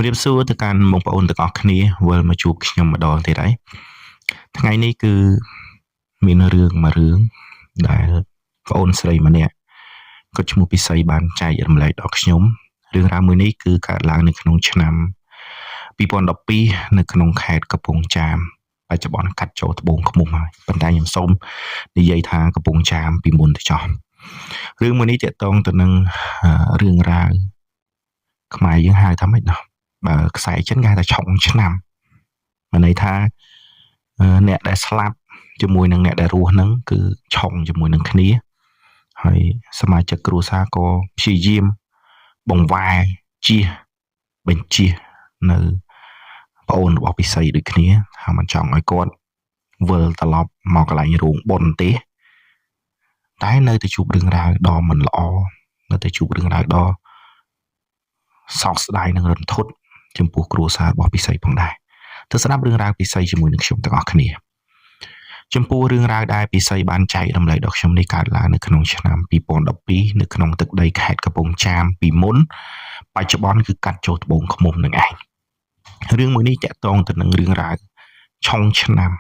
ជំរាបសួរទៅកាន់បងប្អូនទាំងអស់គ្នាវិលមកជួបខ្ញុំម្ដងទៀតហើយថ្ងៃនេះគឺមានរឿងមួយរឿងដែលប្អូនស្រីម្នាក់គាត់ឈ្មោះពិសីបានចែករំលែកដល់ខ្ញុំរឿងរ៉ាវមួយនេះគឺកើតឡើងនៅក្នុងឆ្នាំ2012នៅក្នុងខេត្តកំពង់ចាមបច្ចុប្បន្នកាត់ចូលត្បូងឃ្មុំហើយប៉ុន្តែខ្ញុំសូមនិយាយថាកំពង់ចាមពីមុនទៅចោះរឿងមួយនេះទាក់ទងទៅនឹងរឿងរ៉ាវខ្មែរយើងហៅថាម៉េចណោះបើខ្សែចិនគេហៅថាឆុងឆ្នាំមានន័យថាអ្នកដែលស្លាប់ជាមួយនឹងអ្នកដែលរស់ហ្នឹងគឺឆុងជាមួយនឹងគ្នាហើយសមាជិកគ្រួសារក៏ព្យាយាមបង្វែរជៀសបញ្ជៀសនៅប្អូនរបស់ពិសីដូចគ្នាថាមិនចង់ឲ្យគាត់វិលត្រឡប់មកកន្លែងរោងបុណ្យទេតែនៅតែជួបរឿងរ៉ាវដ៏មិនល្អនៅតែជួបរឿងរ៉ាវដ៏សោកស្ដាយនិងរន្ធត់ចំពោះគ្រួសាររបស់ពិសីផងដែរទៅស្ដាប់រឿងរ៉ាវពិសីជាមួយនឹងខ្ញុំទាំងអស់គ្នាចំពោះរឿងរ៉ាវដែលពិសីបានចែករំលែកដល់ខ្ញុំនេះកើតឡើងនៅក្នុងឆ្នាំ2012នៅក្នុងទឹកដីខេត្តកំពង់ចាមពីមុនបច្ចុប្បន្នគឺកាត់ចូលត្បូងឃ្មុំនឹងឯងរឿងមួយនេះតាក់ទងទៅនឹងរឿងរ៉ាវឆុងឆ្នាំ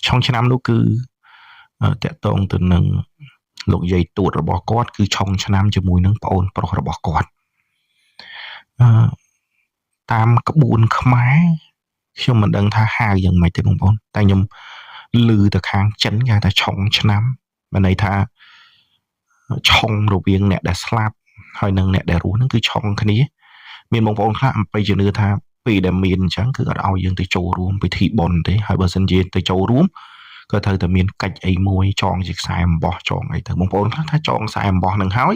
ឆុងឆ្នាំនោះគឺតាក់ទងទៅនឹងលោកយាយទួតរបស់គាត់គឺឆុងឆ្នាំជាមួយនឹងប្អូនប្រុសរបស់គាត់អឺតាមក្បួនខ្មែរខ្ញុំមិនដឹងថាហៅយ៉ាងម៉េចទេបងប្អូនតែខ្ញុំឮទៅខាងចិនគេហៅថាឆុងឆ្នាំមានន័យថាឆុងរវាងអ្នកដែលស្លាប់ហើយនិងអ្នកដែលរស់ហ្នឹងគឺឆុងគ្នាមានបងប្អូនខ្លះអំបីជំនឿថាពេលដែលមានអញ្ចឹងគឺអត់ឲ្យយើងទៅចូលរួមពិធីបុណ្យទេហើយបើសិនជាទៅចូលរួមក៏ត្រូវតែមានកិច្ចអីមួយចងជាខ្សែអំបោះចងអីទៅបងប្អូនខ្លះថាចងខ្សែអំបោះនឹងហើយ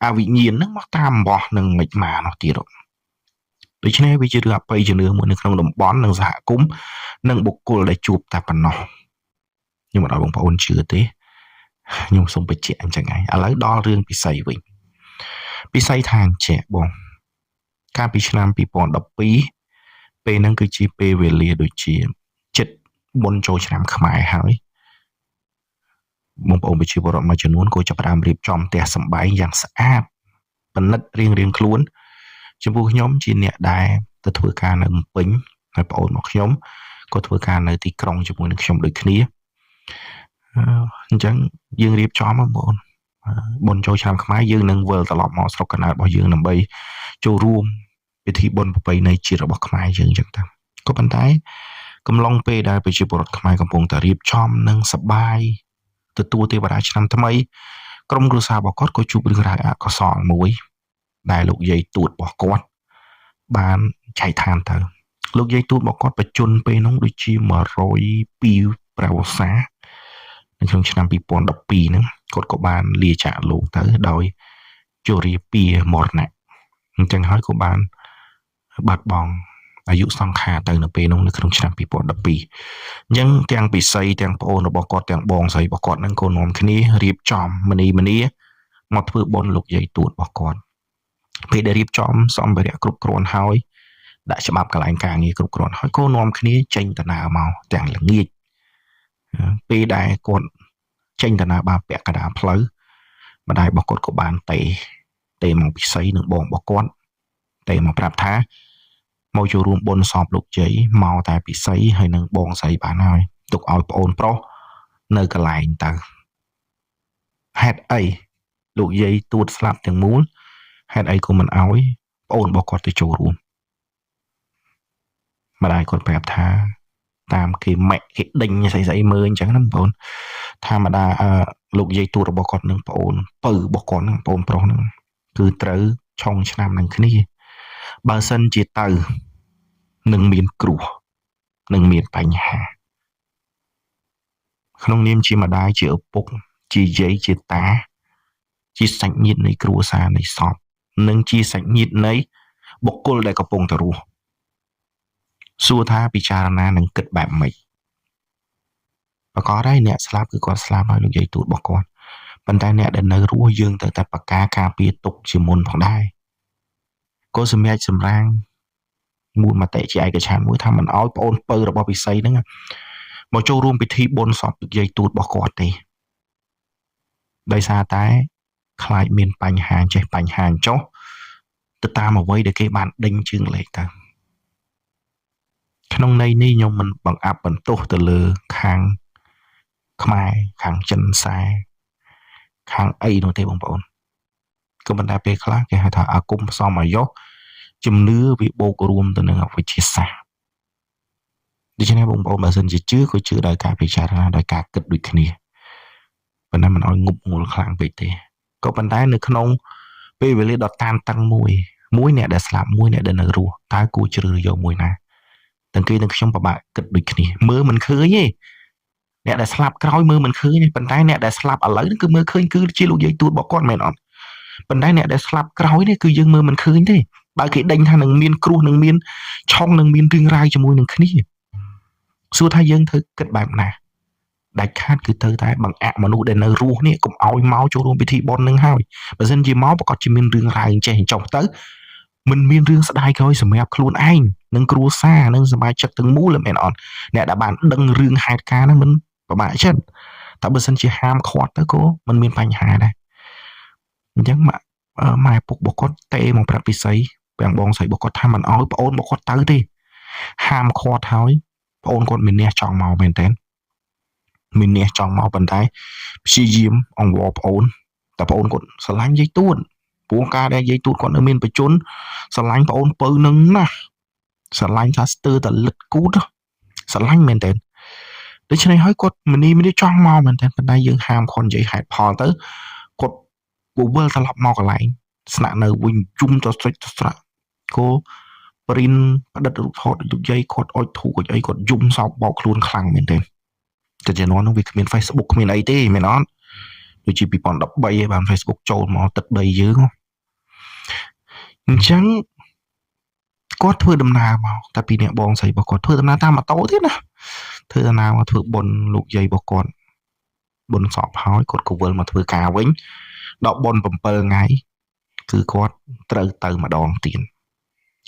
អាវិញ្ញាណហ្នឹងមកតាមអំបោះនឹងមិនមកនោះទៀតដូច្នេះវាជារឿងអបិយជំនឿមួយនៅក្នុងតំបន់និងសហគមន៍និងបុគ្គលដែលជួបតែប៉ុណ្ណោះខ្ញុំមិនឲ្យបងប្អូនជឿទេខ្ញុំសូមបញ្ជាក់អញ្ចឹងឯងឥឡូវដល់រឿងពិសីវិញពិសីថាអញ្ចឹងបងកាលពីឆ្នាំ2012ពេលហ្នឹងគឺជាពេលវេលាដូចជាចិត្តបុណ្យចូលឆ្នាំខ្មែរហើយបងប្អូនប្រជាពលរដ្ឋមួយចំនួនក៏ចាប់ផ្ដើមរៀបចំផ្ទះសម្បែងយ៉ាងស្អាតពិនិត្យរៀងៗខ្លួនចំពោះខ្ញុំជាអ្នកដែលទៅធ្វើការនៅភ្នំពេញហើយប្អូនរបស់ខ្ញុំក៏ធ្វើការនៅទីក្រុងជាមួយនឹងខ្ញុំដូចគ្នាអញ្ចឹងយើងរៀបចំបងប្អូនបុណ្យចូលឆ្នាំខ្មែរយើងនឹងវិលត្រឡប់មកស្រុកកំណើតរបស់យើងដើម្បីចូលរួមពិធីបុណ្យប្រពៃណីជាតិរបស់ខ្មែរយើងអញ្ចឹងទៅក៏ប៉ុន្តែកំឡុងពេលដែលប្រជាពលរដ្ឋខ្មែរកំពុងតែរៀបចំនិងសប្បាយទទួលទេវតាឆ្នាំថ្មីក្រុមគ្រួសាររបស់គាត់ក៏ជួបរឿងរ៉ាវអកុសលមួយដែលលោកយាយទួតរបស់គាត់បានចែកឋានទៅលោកយាយទួតរបស់គាត់បញ្ជន់ពេលនោះដូចជា102ព្រះវស្សានៅក្នុងឆ្នាំ2012ហ្នឹងគាត់ក៏បានលាចាកលោកទៅដោយជរាពាមរណៈអញ្ចឹងហើយក៏បានបាត់បង់អាយុសង្ខារទៅនៅពេលនោះនៅក្នុងឆ្នាំ2012អញ្ចឹងទាំងពិសីទាំងប្អូនរបស់គាត់ទាំងបងស្រីរបស់គាត់នឹងក៏នាំគ្នារៀបចំមនីមនីមកធ្វើបុណ្យលោកយាយទួតរបស់គាត់ពេលដែលរៀបចំសម្ភារៈគ្រប់គ្រាន់ហើយដាក់ច្បាប់កន្លែងការងារគ្រប់គ្រាន់ហើយក៏នាំគ្នាចេញដំណើរមកទាំងល្ងាចពេលដែលគាត់ចេញដំណើរបានពាក់កណ្ដាលផ្លូវម្ដាយរបស់គាត់ក៏បានទេមកពិសីនិងបងរបស់គាត់ទេមកប្រាប់ថាមកចូលរួមបុណ្យសពលោកជ័យមកតែពិសីហើយនឹងបងស្រីបានហើយទុកឲ្យប្អូនប្រុសនៅកន្លែងទៅហេតុអីលោកយាយទួតស្លាប់ទាំងមូលហេតុអីក៏មិនអោយប្អូនរបស់គាត់ទៅចូលរួមម្ដាយគាត់ប្រាប់ថាតាមគេម៉ាក់គេដេញស្អីស្អីមើលអញ្ចឹងណាបងប្អូនធម្មតាលោកយាយទួតរបស់គាត់នឹងប្អូនពៅរបស់គាត់នឹងប្អូនប្រុសនឹងគឺត្រូវឆុងឆ្នាំនឹងគ្នាបើសិនជាទៅនឹងមានគ្រោះនឹងមានបញ្ហាក្នុងនាមជាម្ដាយជាឪពុកជាយាយជាតាជាសាច់ញាតិនៃគ្រួសារនៃសពនិងជាសាច់ញាតិនៃបុគ្គលដែលកំពុងតែរស់សួរថាពិចារណានឹងគិតបែបម៉េចប្រកបហើយអ្នកស្លាប់គឺគាត់ស្លាប់ហើយលោកយាយទូតរបស់គាត់ប៉ុន្តែអ្នកដែលនៅរស់យើងត្រូវតែប្រការការពារទុកជាមុនផងដែរក៏សម្រាប់សម្រាងមូលមតិជាឯកច្ឆន្ទមួយថាមិនអោយប្អូនពៅរបស់ពិសីហ្នឹងមកចូលរួមពិធីបុណ្យសពលោកយាយទូតរបស់គាត់ទេដោយសារតែខ្លាចមានបញ្ហាចេះបញ្ហាចុះទ ទៅតាមអ្វីដែលគេបានដេញជើងលេខទៅក្នុងន័យនេះខ្ញុំមិនបង្អាប់បន្ទោសទៅលើខាងខ្មែរខាងចិនសែខាងអីនោះទេបងប្អូនក៏ប៉ុន្តែពេលខ្លះគេហៅថាអាគមផ្សំអាយុជំនឿវាបូករួមទៅនឹងអវិជ្ជាសាស្ត្រដូច្នេះបងប្អូនបើសិនជាជឿក៏ជឿដោយការពិចារណាដោយការគិតដូចគ្នាប៉ុន្តែមិនឲ្យងប់ងល់ខ្លាំងពេកទេក៏ប៉ុន្តែនៅក្នុងពេលវេលាដ៏តានតឹងមួយមួយអ្នកដែលស្លាប់មួយអ្នកដែលនៅរស់តើគួរជ្រើសរើសយកមួយណាទាំងគេទាំងខ្ញុំពិបាកគិតដូចគ្នាមើលមិនឃើញទេអ្នកដែលស្លាប់ក្រោយមើលមិនឃើញទេប៉ុន្តែអ្នកដែលស្លាប់ឥឡូវនេះគឺមើលឃើញគឺជាលោកយាយទូតរបស់គាត់មែនអត់ប៉ុន្តែអ្នកដែលស្លាប់ក្រោយនេះគឺយើងមើលមិនឃើញទេបើគេដេញថានឹងមានគ្រោះនឹងមានឆុងនឹងមានរឿងរ៉ាវជាមួយនឹងគ្នាសួរថាយើងធ្វើគិតបែបណាដាច់ខាតគឺត្រូវតែបង្អាក់មនុស្សដែលនៅរស់នេះកុំឲ្យមកចូលរួមពិធីបុណ្យនឹងហើយបើសិនជាមកប្រកាសជាមានរឿងរ៉ាវអញ្ចេះអញ្ចោះទៅមិនមានរឿងស្ដាយក្រោយសម្រាប់ខ្លួនឯងនិងគ្រួសារនិងសមាជិកទាំងមូលមែនអត់អ្នកដែលបានដឹងរឿងហេតុការណ៍ហ្នឹងមិនពិបាកចិត្តតែបើសិនជាហាមឃាត់ទៅក៏មិនមានបញ្ហាដែរអញ្ចឹងម៉ាក់ម៉ែពុករបស់គាត់តេមកប្រាប់ពិសីទាំងបងស្រីរបស់គាត់ថាមិនឲ្យប្អូនរបស់គាត់ទៅទេហាមឃាត់ហើយប្អូនគាត់មានះចង់មកមែនតើមានះចង់មកប៉ុន្តែព្យាយាមអង្វរប្អូនតែប្អូនគាត់ស្រឡាញ់យាយទួតព្រោះការដែលយាយទួតគាត់នៅមានបច្ចុប្បន្នស្រឡាញ់ប្អូនពៅនឹងណាស់ស្រឡាញ់ថាស្ទើរតែលិតគូតស្រឡាញ់មែនតើដូច្នេះហើយគាត់មនីមនីចង់មកមែនតើប៉ុន្តែយើងហាមគាត់និយាយហេតុផលទៅគាត់វិលត្រឡប់មកកន្លែងស្នាក់នៅវិញជុំទៅស្រិចទៅស្រាក់គោព្រិនផ្ដិតរូបថតលោកយាយគាត់អុចធូអុចអីគាត់យំសោកបោកខ្លួនខ្លាំងមែនតើតែជំនាន់នោះវាគ្មាន Facebook គ្មានអីទេមែនអត់ដូចជា2013ឯងបាន Facebook ចូលមកទឹកដីយើងអញ្ចឹងគាត់ធ្វើដំណើរមកតែពីអ្នកបងស្រីរបស់គាត់ធ្វើដំណើរតាមម៉ូតូទៀតណាធ្វើដំណើរមកធ្វើបុណ្យលោកយាយរបស់គាត់បុណ្យសពហើយគាត់ក៏វិលមកធ្វើការវិញដល់បុណ្យ7ថ្ងៃគឺគាត់ត្រូវទៅម្ដងទៀត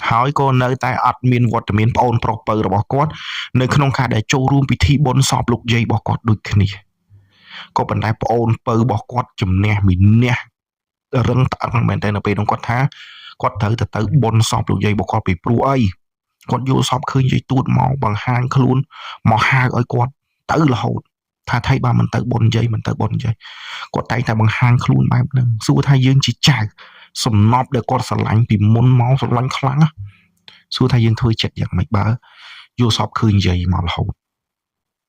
ហើយក៏នៅតែអត់មានវត្តមានប្អូនប្រុសពៅរបស់គាត់នៅក្នុងការដែលចូលរួមពិធីបុណ្យសពលោកយាយរបស់គាត់ដូចគ្នាក៏ប៉ុន្តែប្អូនពៅរបស់គាត់ជំនះមានះរឹងត្អឹងមែនតើនៅពេលនោះគាត់ថាគាត់ត្រូវទៅទៅបុណ្យសពលោកយាយរបស់គាត់ពីព្រោះអីគាត់យល់សពឃើញយាយទួតមកបង្ហាញខ្លួនមកហៅឲ្យគាត់ទៅរហូតថាថៃបើមិនទៅបុណ្យយាយមិនទៅបុណ្យយាយគាត់តែងតែបង្ហាញខ្លួនបែបហ្នឹងសួរថាយើងជាចៅសំណប់ដែលគាត់ស្រឡាញ់ពីមុនមកស្រឡាញ់ខ្លាំងណាសួរថាយើងធ្វើចិត្តយ៉ាងម៉េចបើយល់សពឃើញយាយមករហូត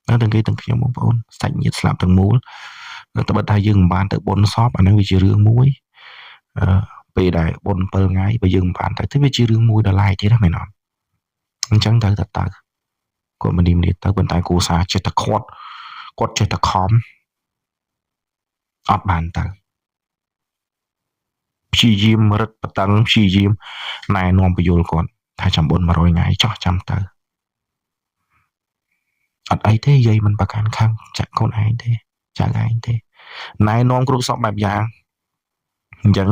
ទាំងគេទាំងខ្ញុំបងប្អូនសាច់ញាតិស្លាប់ទាំងមូលតែបើថាយើងមិនបានទៅបុណ្យសពអាហ្នឹងវាជារឿងមួយអឺពេលដែលបុណ្យ7ថ្ងៃបើយើងមិនបានទៅទេវាជារឿងមួយដល់ឡែកទៀតណាមែនអត់អញ្ចឹងត្រូវតែទៅគាត់មិននេះទៅប៉ុន្តែគ្រួសារចេះតែខាត់គាត់ចេះតែខំអត់បានទៅព្យាយាមរឹតបន្តឹងព្យាយាមណែនាំពយល់គាត់ថាចាំបុណ្យ100ថ្ងៃចោះចាំទៅអត់អីទេយាយមិនប្រកាន់ខឹងចាក់កូនឯងទេចៅឯងទេណែនាំគ្រប់សពបែបយ៉ាងអញ្ចឹង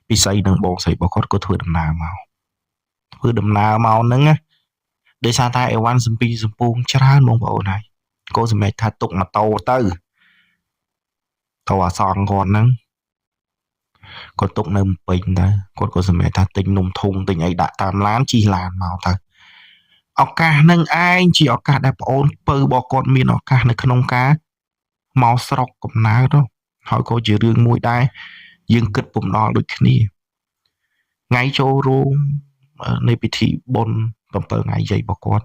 ពិសីនិងបងស្រីរបស់គាត់ក៏ធ្វើដំណើរមកធ្វើដំណើរមកហ្នឹងណាដោយសារតែអីវ៉ាន់សំពីសំពងច្រើនបងប្អូនហើយក៏សម្រេចថាទុកម៉ូតូទៅតោអាសងគាត់ហ្នឹងគាត់ទុកនៅពេញទៅគាត់ក៏សម្រេចថាទិញនំធុងទិញអីដាក់តាមឡានជិះឡានមកទៅឱកាសនឹងឯងជាឱកាសដែលប្អូនពៅរបស់គាត់មានឱកាសនៅក្នុងការមកស្រុកកំណើតហើយក៏ជារឿងមួយដែរយើងគិតពុំដល់ដូចគ្នាថ្ងៃចូលរួមនៃពិធីបុណ្យ7ថ្ងៃយាយរបស់គាត់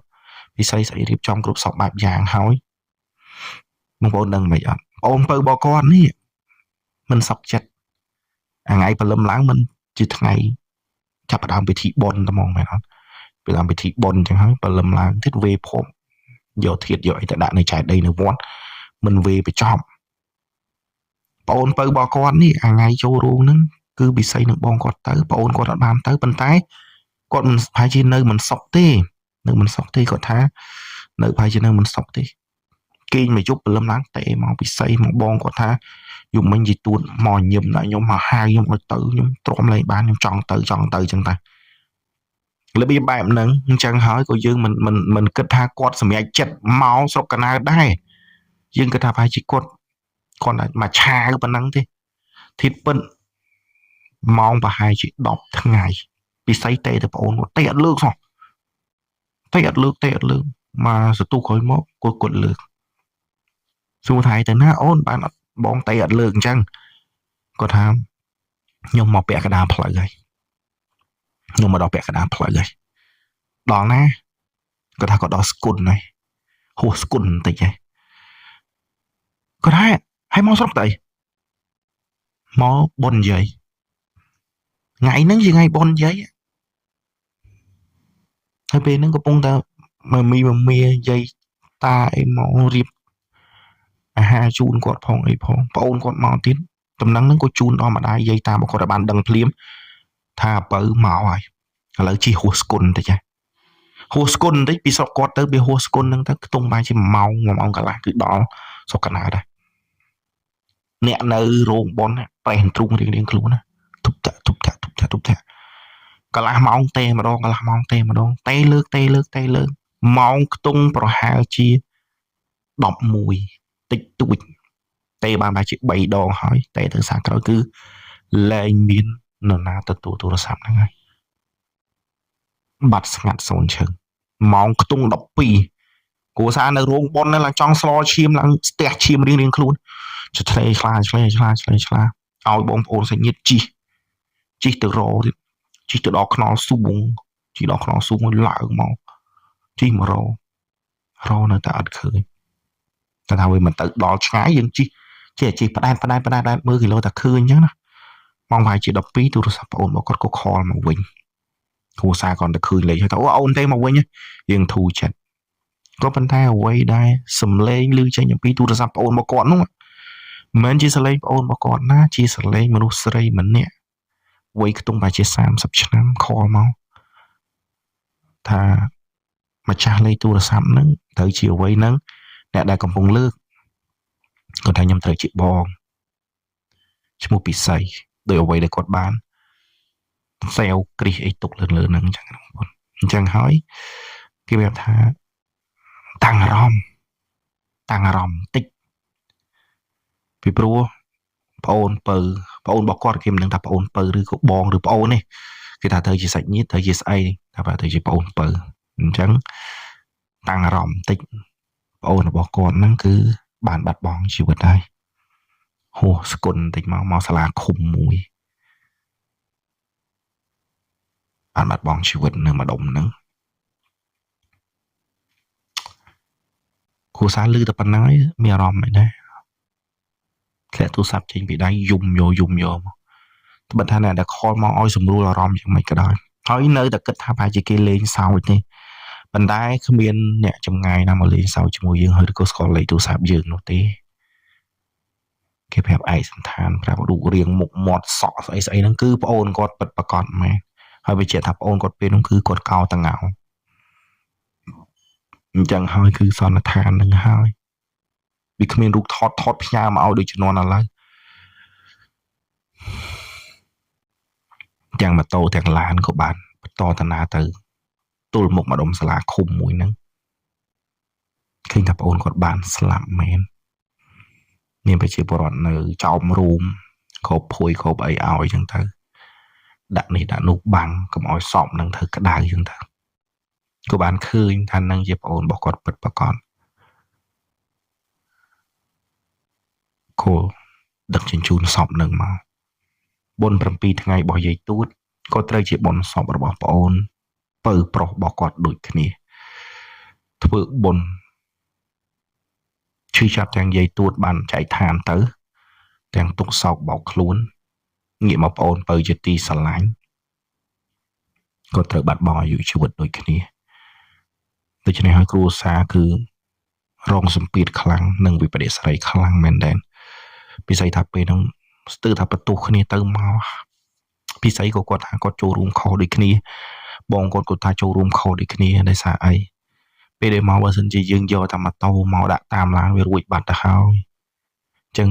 ពិសីស្អីរៀបចំគ្រប់សពបែបយ៉ាងហើយបងប្អូនដឹងមិនអត់ប្អូនពៅរបស់គាត់នេះមិនសុខចិត្តអាថ្ងៃព្រលឹមឡើងមិនជាថ្ងៃចាប់ផ្ដើមពិធីបុណ្យតែហ្មងមែនអត់ពេលដើមពិធីបុណ្យអញ្ចឹងហើយព្រលឹមឡើងទៀតវេភពយកធាតយកអីទៅដាក់នៅចែកដីនៅវត្តមិនវេបញ្ចប់ប្អូនពៅរបស់គាត់នេះអាថ្ងៃចូលរួមហ្នឹងគឺពិសីនឹងបងគាត់ទៅប្អូនគាត់អត់បានទៅប៉ុន្តែគាត់មិនប្រហែលជានៅមិនសុខទេនៅមិនសុខទេគាត់ថានៅប្រហែលជានៅមិនសុខទេគេងមកយប់ព្រលឹមឡើងតេមកពិសីមកបងគាត់ថាយប់មិញយីទួតមកញឹមដល់ខ្ញុំមកហៅខ្ញុំឲ្យទៅខ្ញុំទ្រាំលែងបានខ្ញុំចង់ទៅចង់ទៅចឹងតារបៀបបែបហ្នឹងអញ្ចឹងហើយក៏យើងមិនមិនមិនគិតថាគាត់សម្រេចចិត្តមកស្រុកកណើតដែរយើងគិតថាប្រហែលជាគាត់គាត់មកឆាវប៉ុណ្ណឹងទេធៀបពិតម៉ោងប្រហែលជា10ថ្ងៃ ពិសីទេទៅប្អូនគាត់ទេអត់លើកសោះទេអត់លើកទេអត់លើកមកសន្ទុះក្រោយមកគាត់លើកសួរថាទៅណាអូនបានអត់បងទេអត់លើកអញ្ចឹងគាត់ថាខ្ញុំមកពាក់កណ្ដាលផ្លូវហើយខ្ញុំមកដល់ពាក់កណ្ដាលផ្លូវហើយដល់ណាគាត់ថាគាត់ដល់ស្គុនហើយហួសស្គុនបន្តិចហើយគាត់ថាហើយមកស្រុកទៅអីមកប៉ុនយាយថ្ងៃហ្នឹងជាថ្ងៃប៉ុនយាយហើយពេលហ្នឹងកំពុងតែមមីមមាយាយតាអីមករៀបអាហារជូនគាត់ផងអីផងប្អូនគាត់មកទៀតតំណឹងហ្នឹងក៏ជូនដល់ម្ដាយយាយតារបស់គាត់ឲ្យបានដឹងភ្លាមថាបើមកហើយឥឡូវជិះហួសស្គុនបន្តិចហ៎ហួសស្គុនបន្តិចពីស្រុកគាត់ទៅវាហួសស្គុនហ្នឹងទៅខ្ទង់បែរជា1ម៉ោង1ម៉ោងកន្លះគឺដល់ស្រុកកណ្ដាលដែរអ្នកនៅរោងប៉ុនប្រេះទ្រូងរៀងៗខ្លួនណាទុបតាទុបតាទុបតាទុបតាកន្លះម៉ោងទេម្ដងកន្លះម៉ោងទេម្ដងទេលើកទេលើកទេលើកម៉ោងខ្ទង់ប្រហែលជា11តិចតួចទេបានបែរជា3ដងហើយទេទៅសារក្រោយគឺលែងមាននរណាទទួលទូរស័ព្ទហ្នឹងហើយបាត់ស្ងាត់សូន្យឈឹងម៉ោងខ្ទង់12គ្រួសារនៅរោងប៉ុនហ្នឹងឡើងចង់ស្លឈាមឡើងស្ទះឈាមរៀងៗខ្លួនឆ្លេឆ្លាឆ្លេឆ្លាឆ្លេឆ្លាឲ្យបងប្អូនសាច់ញាតិជីជីទៅរទៀតជីទៅដល់ខ្នល់សួងជីដល់ខ្នល់សួងឲ្យឡើងមកជីមកររនៅតែអត់ឃើញតែថាវាមិនទៅដល់ឆ្ងាយយើងជីជីជីផ្ដែតផ្ដែតផ្ដែតផ្ដែតមើលគីឡូតែឃើញអញ្ចឹងណាម៉ោងប្រហែលជា12ទូរស័ព្ទប្អូនរបស់គាត់ក៏ខលមកវិញគ្រួសារគាត់ទៅឃើញលេខហើយថាអូអូនទេមកវិញយើងធូរចិត្តក៏ប៉ុន្តែអ្វីដែលសំឡេងឮចេញអំពីទូរស័ព្ទប្អូនរបស់គាត់នោះមិនមែនជាសលេងប្អូនរបស់គាត់ណាជាសលេងមនុស្សស្រីម្នាក់វ័យខ្ទង់ប្រហែលជា30ឆ្នាំខលមកថាម្ចាស់លេខទូរស័ព្ទហ្នឹងត្រូវជាអ្វីហ្នឹងអ្នកដែលកំពុងលើកគាត់ថាខ្ញុំត្រូវជាបងឈ្មោះពិសីដោយអ្វីដែលគាត់បានសេវគ្រីសអីទុកលើលើហ្នឹងអញ្ចឹងបងប្អូនអញ្ចឹងហើយគេប្រាប់ថាតាំងអារម្មណ៍តាំងអារម្មណ៍តិចពីព្រោះប្អូនពៅប្អូនរបស់គាត់គេមិនដឹងថាប្អូនពៅឬក៏បងឬប្អូនទេគេថាត្រូវជាសាច់ញាតិត្រូវជាស្អីថាបើត្រូវជាប្អូនពៅអញ្ចឹងតាំងអារម្មណ៍តិចប្អូនរបស់គាត់ហ្នឹងគឺបានបាត់បង់ជីវិតហើយហួសស្គុនតិចមកមកសាលាឃុំមួយបានបាត់បង់ជីវិតនៅម្ដុំហ្នឹងគ្រួសារលឺតែប៉ុណ្្នឹងហើយមានអារម្មណ៍មិនដែរធ្លាក់ទូរស័ព្ទចេញពីដៃយំយកយំយកមកត្បិតថាអ្នកដែលខលមកឲ្យសម្រួលអារម្មណ៍យ៉ាងម៉េចក៏ដោយហើយនៅតែគិតថាប្រហែលជាគេលេងសើចទេប៉ុន្តែគ្មានអ្នកចម្ងាយណាមកលេងសើចជាមួយយើងហើយឬក៏ស្គាល់លេខទូរស័ព្ទយើងនោះទេគេប្រាប់ឯកសន្តានប្រាប់រូបរាងមុខមាត់សក់ស្អីស្អីហ្នឹងគឺប្អូនគាត់ពិតប្រាកដមែនហើយបញ្ជាក់ថាប្អូនគាត់ពេលហ្នឹងគឺគាត់កោតងោអញ្ចឹងហើយគឺសន្និដ្ឋានហ្នឹងហើយវាគ្មានរូបថតថតផ្ញើមកឲ្យដូចជំនាន់ឥឡូវទាំងម៉ូតូទាំងឡានក៏បានបន្តតាណាទៅទល់មុខម្ដុំសាលាឃុំមួយហ្នឹងឃើញថាប្អូនគាត់បានស្លាប់មែនមានប្រជាពលរដ្ឋនៅចោមរូមគ្របភួយគ្របអីឲ្យអញ្ចឹងទៅដាក់នេះដាក់នោះបាំងកុំឲ្យសពនឹងធ្វើក្តៅអញ្ចឹងទៅក៏បានឃើញថានឹងជាប្អូនរបស់គាត់ពិតប្រាកដគោដឹកជញ្ជូនសពនឹងមកបុណ្យ7ថ្ងៃរបស់យាយទូតក៏ត្រូវជាបុណ្យសពរបស់ប្អូនពៅប្រុសរបស់គាត់ដូចគ្នាធ្វើបុណ្យឈឺចាប់ទាំងយាយទូតបានចែកឋានទៅទាំងទុកសោកបោកខ្លួនងាកមកប្អូនពៅជាទីស្រឡាញ់ក៏ត្រូវបាត់បង់អាយុជីវិតដូចគ្នាដូច្នេះហើយគ្រួសារគឺរងសម្ពាធខ្លាំងនិងវិបរិស័យខ្លាំងមែនទែនពិសេសថាពេលហ្នឹងស្ទើរថាបន្ទោសគ្នាទៅមកពិសេសក៏គាត់ថាគាត់ចូលរួមខុសដូចគ្នាបងគាត់ក៏ថាចូលរួមខុសដូចគ្នាដោយសារអីពេលដែលមកបើសិនជាយើងយកតែម៉ូតូមកដាក់តាមឡានវារួចបាត់ទៅហើយអញ្ចឹង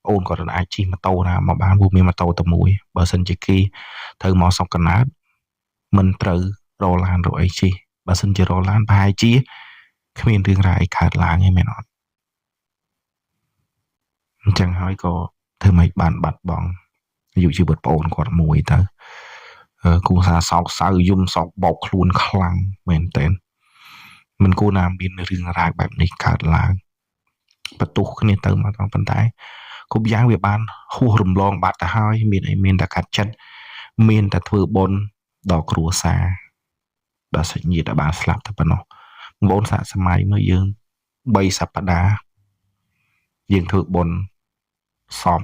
អូនគាត់អាចជិះម៉ូតូណាមកបានព្រោះមានម៉ូតូតែមួយបើសិនជាគេត្រូវមកស្រុកកណ្ដាលមិនត្រូវរឡានរអីជិះបើសិនជារឡានប្រហែលជាគ្មានរឿងរ៉ាវអីកើតឡើងទេមែនអត់អញ្ចឹងហើយក៏ធ្វើម៉េចបានបាត់បង់អាយុជីវិតប្អូនគាត់មួយទៅ គ្រួសារសោកសៅយំសោកបោកខ្លួនខ្លាំងមែនទែនមិនគួរណាមានរឿងរ៉ាវបែបនេះកើតឡើងបន្ទោសគ្នាទៅមកប៉ុន្តែគ្រប់យ៉ាងវាបានហួសរំលងបាត់ទៅហើយមានអីមានតែកាត់ចិត្តមានតែធ្វើបុណ្យដល់គ្រួសារដល់សាច់ញាតិដែលបានស្លាប់តែប៉ុណ្ណោះបងប្អូនសាកសម័យមើលយើង3សប្តាហ៍យើងធ្វើបុណ្យសព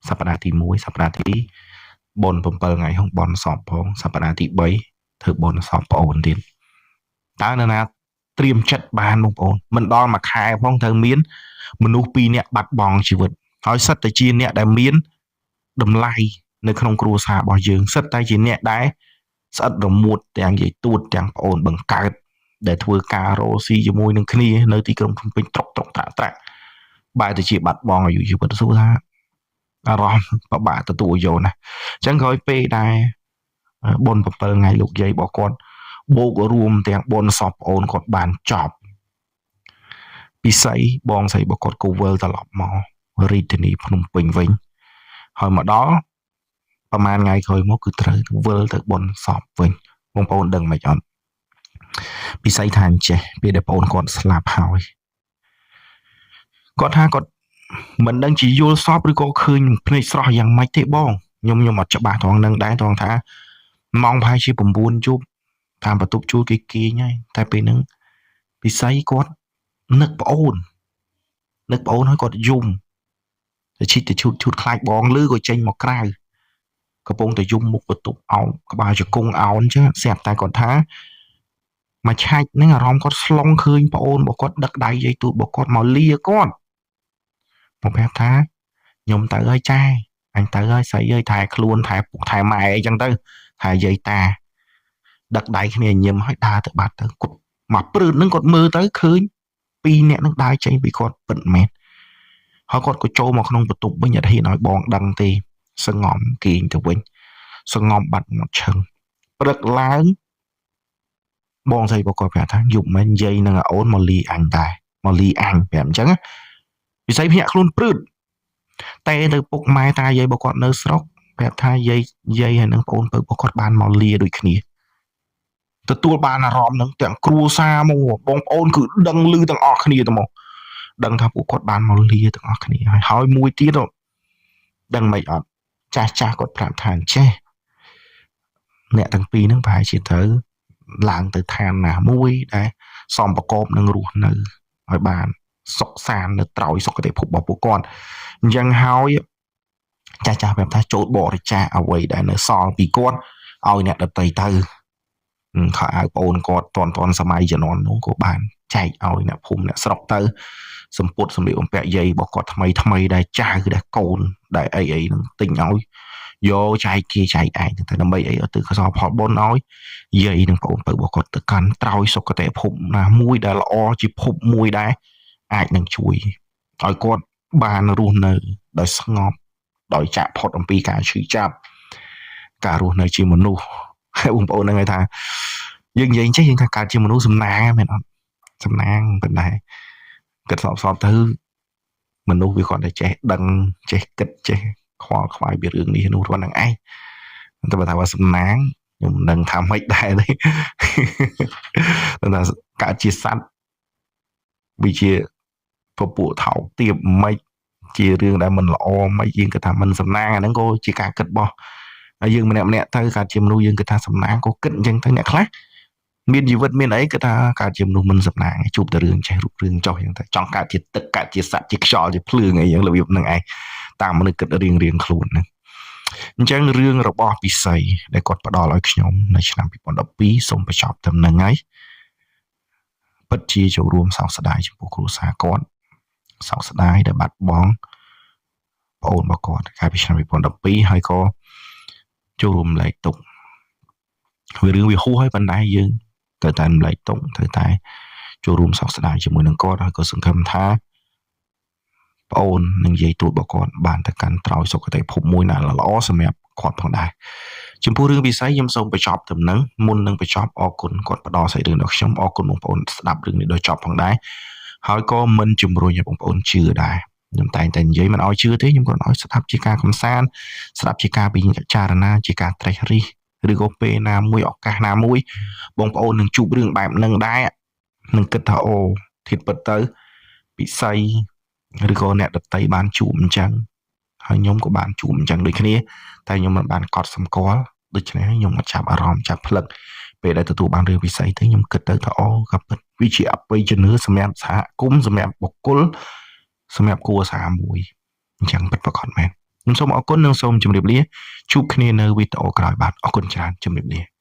សប្តាហ៍ទី1សប្តាហ៍ទី2បុណ្យ7ថ្ងៃហងបុណ្យសពផងសប្តាហ៍ទី3ធ្វើបុណ្យសពប្អូនទៀតតើនៅណាត្រៀមចិត្តបានបងប្អូនមិនដល់មួយខែផងត្រូវមានមនុស្ស2នាក់បាត់បង់ជីវិតហើយសិតតែជាអ្នកដែលមានតម្លៃនៅក្នុងគ្រួសាររបស់យើងសិតតែជាអ្នកដែលស្អិតរមួតទាំងយាយទួតទាំងប្អូនបង្កើតដែលធ្វើការរកស៊ីជាមួយនឹងគ្នានៅទីក្រុងភ្នំពេញត្រុកត្រុកត្រាក់ត្រាក់បែរទៅជាបាត់បង់អាយុជីវិតសួរថាអារម្មណ៍ពិបាកទទួលយកណាស់អញ្ចឹងក្រោយពេលដែលបុណ្យ7ថ្ងៃលោកយាយរបស់គាត់បូករួមទាំងបុណ្យសពប្អូនគាត់បានចប់ពិសីបងស្រីរបស់គាត់ក៏វិលត្រឡប់មករាជធានីភ្នំពេញវិញហើយមកដល់ប្រហែលថ្ងៃក្រោយមកគឺត្រូវវិលទៅបុណ្យសពវិញបងប្អូនដឹងមិនអត់ពិសីថាអញ្ចេះពេលដែលប្អូនគាត់ស្លាប់ហើយគាត់ថាគាត់មិនដឹងជាយល់សពឬក៏ឃើញភ្នែកស្រស់យ៉ាងម៉េចទេបងខ្ញុំអត់ច្បាស់ត្រង់នឹងដែរត្រង់ថាម៉ោងប្រហែលជា9យប់តាមបន្ទប់ជួលគេគេងហើយតែពេលហ្នឹងពិសីគាត់នឹកប្អូននឹកប្អូនហើយគាត់យំទៅឈិតទៅឈូតឈូតខ្លាចបងលឺក៏ចេញមកក្រៅកំពុងតែយំមុខបន្ទប់អោបក្បាលជង្គង់អោនអញ្ចឹងស្រាប់តែគាត់ថាមួយឆាច់ហ្នឹងអារម្មណ៍គាត់ស្លងឃើញប្អូនរបស់គាត់ដឹកដៃយាយទូតរបស់គាត់មកលាគាត់មកប្រាប់ថាខ្ញុំទៅហើយចែអញទៅហើយស្អីហើយថែខ្លួនថែពុកថែម៉ែអីចឹងទៅថែយាយតាដឹកដៃគ្នាញឹមហើយដើរទៅបាត់ទៅគាត់មកព្រឺតហ្នឹងគាត់មើលទៅឃើញពីរនាក់ហ្នឹងដើរចេញពីគាត់ពិតមែនហើយគាត់ក៏ចូលមកក្នុងបន្ទប់វិញអត់ហ៊ានឲ្យបងដឹងទេសងំគេងទៅវិញសងំបាត់មាត់ឈឹងព្រឹកឡើងបងស្រីរបស់គាត់ប្រាប់ថាយប់មិញយាយនឹងអូនមកលីអញដែរមកលីអញប្រាប់អញ្ចឹងពិសីភ្ញាក់ខ្លួនព្រឺតតែទៅពុកម៉ែតាយាយរបស់គាត់នៅស្រុកប្រាប់ថាយាយយាយហើយនឹងប្អូនពៅរបស់គាត់បានមកលាដូចគ្នាទទួលបានអារម្មណ៍នឹងទាំងគ្រួសារមកបងប្អូនគឺដឹងឮទាំងអស់គ្នាទៅមកដឹងថាពួកគាត់បានមកលាទាំងអស់គ្នាហើយហើយមួយទៀតដឹងមិនអត់ចាស់ចាស់គាត់ប្រាប់ថាអញ្ចេះអ្នកទាំងពីរហ្នឹងប្រហែលជាត្រូវឡើងទៅឋានណាមួយដែលសមប្រកបនឹងរស់នៅឲ្យបានសុខសាន្តនៅត្រោយសុគតិភពរបស់ពួកគាត់អញ្ចឹងហើយចាស់ចាស់ប្រាប់ថាចូលបរិច្ចាគអ្វីដែលនៅសល់ពីគាត់ឲ្យអ្នកដតីទៅខោអាវប្អូនគាត់តន់តន់សម័យជំនាន់នោះក៏បានចែកឲ្យអ្នកភូមិអ្នកស្រុកទៅសម្ពុតសម្លៀកបំពាក់យាយរបស់គាត់ថ្មីថ្មីដែលចៅដែលកូនដែលអីអីនឹងទិញឲ្យយកចែកគេចែកឯងទៅដើម្បីអីឲ្យទៅកសលផលបុណ្យឲ្យយាយនិងប្អូនពៅរបស់គាត់ទៅកាន់ត្រោយសុគតិភពណាមួយដែលល្អជាភពមួយដែរអាចនឹងជួយឲ្យគាត់បានរស់នៅដោយស្ងប់ដោយចាក់ផុតអំពីការឈឺចាប់ការរស់នៅជាមនុស្សហើយបងប្អូនហ្នឹងគេថាយើងនិយាយចេះយើងថាកើតជាមនុស្សសំណាងមែនអត់សំណាងប៉ុន្តែគិតសបសបទៅមនុស្សវាគាត់តែចេះដឹងចេះគិតចេះខ្វល់ខ្វាយពីរឿងនេះនោះរាល់ហ្នឹងឯងតែបើថាว่าសំណាងខ្ញុំមិនដឹងថាម៉េចដែរទេតែថាកើតជាសត្វវាជាពពួកថោកទាបមិនជារឿងដែលមិនល្អមិនយើងគិតថាមិនសំណាងអាហ្នឹងក៏ជាការគិតរបស់ហើយយើងម្នាក់ម្នាក់ទៅកើតជាមនុស្សយើងគិតថាសំណាងក៏គិតអញ្ចឹងទៅអ្នកខ្លះមានជីវិតមានអីគិតថាកើតជាមនុស្សមិនសំណាងជួបតែរឿងចេះរូបរឿងចុះអញ្ចឹងទៅចង់កើតជាទឹកកើតជាសត្វជាខ្យល់ជាភ្លើងអីយ៉ាងរបៀបហ្នឹងឯងតាមមនុស្សគិតរៀងរៀងខ្លួនហ្នឹងអញ្ចឹងរឿងរបស់ពិសីដែលគាត់ផ្ដល់ឲ្យខ្ញុំនៅឆ្នាំ2012សូមបញ្ចប់ត្រឹមហ្នឹងហើយពិតជាចូលរួមសោកស្ដាយចំពោះគ្រួសារគាត់សោកស្ដាយដែលបាត់បង់ប្អូនរបស់គាត់កាលពីឆ្នាំ2012ហើយក៏ចូលរួមលែកទុកវារឿងវាហួសហើយប៉ុន្តែយើងត្រូវតែរំលែកទុកត្រូវតែចូលរួមសោកស្ដាយជាមួយនឹងគាត់ហើយក៏សង្ឃឹមថាប្អូននិងយាយទួតរបស់គាត់បានទៅកាន់ត្រោយសុគតិភពមួយណាល្អសម្រាប់គាត់ផងដែរចំពោះរឿងពិសីខ្ញុំសូមបញ្ចប់ត្រឹមហ្នឹងមុននឹងបញ្ចប់អរគុណគាត់ផ្ដល់សាច់រឿងដល់ខ្ញុំអរគុណបងប្អូនស្ដាប់រឿងនេះដល់ចប់ផងដែរហើយក៏មិនជំរុញឲ្យបងប្អូនជឿដែរ ខ្ញុំតែងតែនិយាយមិនឲ្យជឿទេខ្ញុំក៏ឲ្យស្ដាប់ជាការកំសាន្តស្ដាប់ជាការពិចារណាជាការត្រេះរិះឬក៏ពេលណាមួយឱកាសណាមួយបងប្អូននឹងជួបរឿងបែបហ្នឹងដែរនឹងគិតថាអូធៀបពិតទៅពិសីឬក៏អ្នកដតីបានជួបអញ្ចឹងហើយខ្ញុំក៏បានជួបអញ្ចឹងដូចគ្នាតែខ្ញុំមិនបានកត់សម្គាល់ដូច្នេះខ្ញុំអត់ចាប់អារម្មណ៍ចាប់ផ្លឹកពេលដែលទទួលបានរឿងពិសីទៅខ្ញុំគិតទៅថាអូក៏ពិតវាជាអបិយជំនឿសម្រាប់សហគមន៍សម្រាប់បុគ្គលសម្រាប់គ្រួសារមួយអញ្ចឹងពិតប្រាកដមែនខ្ញុំសូមអរគុណនិងសូមជម្រាបលាជួបគ្នានៅវីដេអូក្រោយបាទអរគុណច្រើនជម្រាបលា។